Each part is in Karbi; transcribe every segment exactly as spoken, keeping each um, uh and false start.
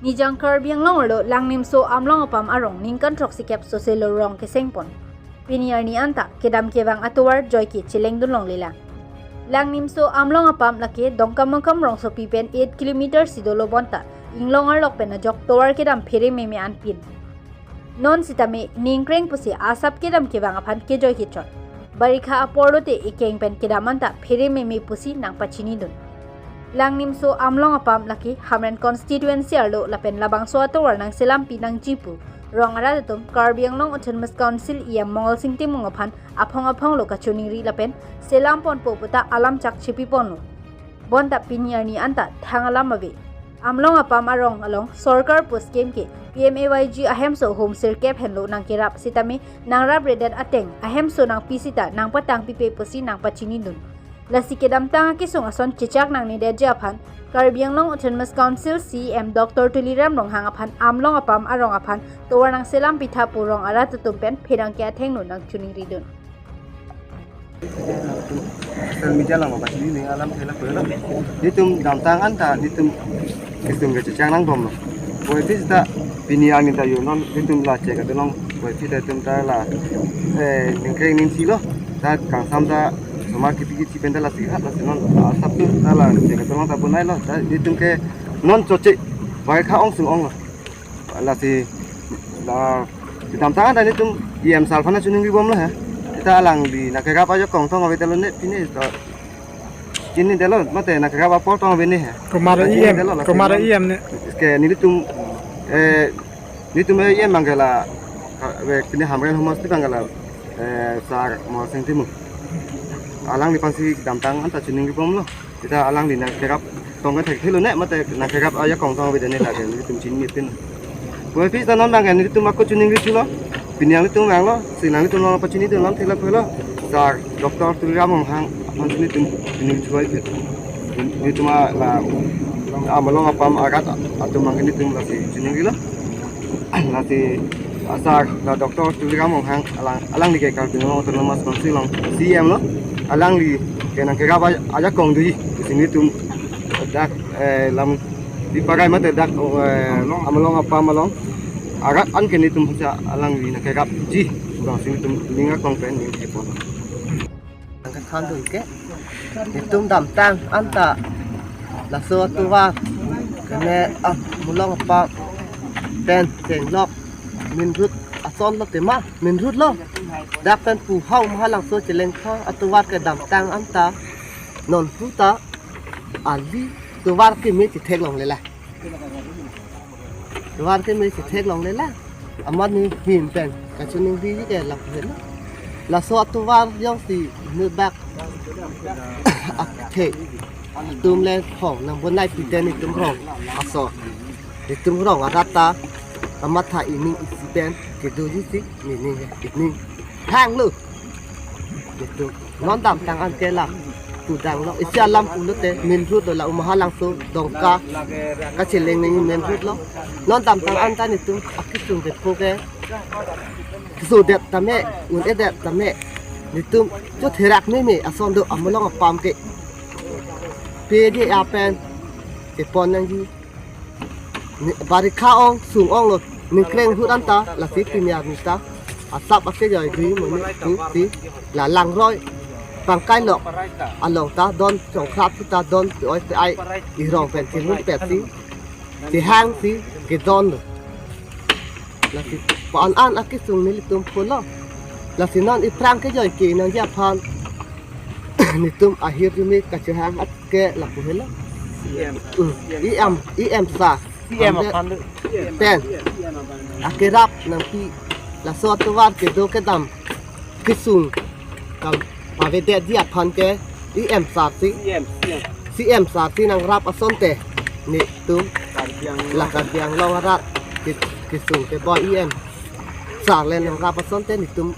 Nijang Karbi Anglong arlo Langnimso Amlong apam arong ningkan throksi kep soselo rong kesengpon. Pini arni anta kedam kevang atovar joike chelengdun longlelang. Langnimso Amlong apam lake Dongkamukam rongsopi pen eight kilometer si dolo bonta inglong arlok pen ajok tovar kedam phere meme anpin. Non sitame ningkreng pusi asap kedam kevang aphan kejoi kechot. Barikha apor lote ekeng pen kedam anta phere meme pusi nangpachinidun. Langnimso Amlong apam lake Hamren constituency arlo lapen labangso atovar nangselampi nangji pu rong arat atum Karbi Anglong Autonomous Council E M Mongol Sing Timung aphan aphong aphong lo kachiningri lapen selam ponpo puta alam chakchepi ponlo. Bonta pini arni anta thang alam ave. Amlong apam arong along sorkar pu scheme ke P M A Y G ahemso home sirkep henlo nangkerap sitame nangrap redet ateng ahemso nangpi sita nangpatang pipe pusi nangpachinidun. Lasi kedamtang akesung ason chechak nangnedetji aphan Karbi Anglong Autonomous Council C E M Doctor Tuliram Ronghang aphan Amlong apam arong aphan tovar nangselampi tha pu rong arat atum pen pherangke athengno nangchiningridun. Social media along pachini ne alam thela ko lo. Netum damtang anta netum kesung kechechang nangbomlo. Puvoiphit ta pini arni ta yo non netum la chek atulong. Puvoiphit ta netum ta la, eh, ningkreng ningsilo. Ta kangsam ta somar kipi kipi pen ta lasi hat lasi non asap tu ta la chek atulong ta bonailo. Ta netum ke non choche bai kha-ong sung-onglo. Lasi la kedamtang anta netum E M sir aphan chiningribomlo he. Seta alangli nangkerap ajakong tong avedetlo ne pine to. Chinidetlo mate nangkerap apor tong avene he. Komat E M, chinidetlo lasi komat non E M ne. Ke netum, eh, netum E M abang ke la, eh, pine Hamren homos ti abang ke la, eh, sir Mongol Sing Timung. Alangliphan si damtang anta chiningribomlo. Seta alangli nangkerap tong ke thekthelo ne mate nangkerap ajakong tong avedetlo ne lake netum chinipin. Puvoiphit ta non abang ke netum ako chiningri thulo. Pini nanglitum vanglo, si nanglitum nangpachinidun alam thela ko lo. Sir Doctor Tuliram Ronghang aphan si netum chiningri thuvoiphit. Netum la Amlong apam arat atum abang ke netum lasi chiningrilo. Lasi asar la Doctor Tuliram Ronghang alang, alangli ke Karbi Anglong Autonomous Council along C E M lo. Alangli ke nangkerap ajakong doji. Sini netum dak, eh, lam di pagai mate dak, eh, Amlong apam along arat an ke netum sa alangli nangkerapji. Bang sini netum ning akong pen ning kepon. Nangkethandun ke netum damtang anta laso atovar kene Amlong apam pen chenglok main road ason lo tema, main road lo. Dak pen pu ha Umhalangso chelengthang atovar kedamtang anta non puta ali tovar keme chetheklonglelang. Tovar keme chetheklonglelang. Amat nehin pen kachiningri ke lapu helo. Laso atovar jongsi nutbak athe atum le phong nangbonaipite netum rong aso. Netum rong arat ta kamatha ining isi pen kedoji si nening ining hanglo. Netum non damtang an ke la pudanglo. Isi alam pulote main road lo la Umhalangso Dongka kacheleng nangji main road lo. Non damtang anta netum akesung kepo ke kesodet tame, un-edet tame netum chotherak meme ason do Amlong apam ke. Pede apen kepon nangji. Ni, barikha ong sung-onglo, ningkreng ahut anta lasi pini arni ta asap akejoi dui monit tu si la Langroi Pangkailok along ta don chongkhrap ta don oi te ai irong pen chinun pet si chehang si kedonlo. Lasi pa-an an akesung nelitum pulo. Lasi non iphrang kejoi ke nangji aphan netum ahir jumi kachehang at ke lapu helo. C M. Hmm. E M, E M sa. C M aphan do. Pen akerap nangpi laso atovar kedo kedam kesung kam pavedetji aphan ke E M sar si. C M, C M. C M sar si nangrap asonte netum Karbi Anglong. La Karbi Anglong arat ke-, kesung keboi E M sar le nangrap asonte netum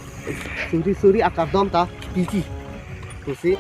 suri suri akardom ta piji. Pusi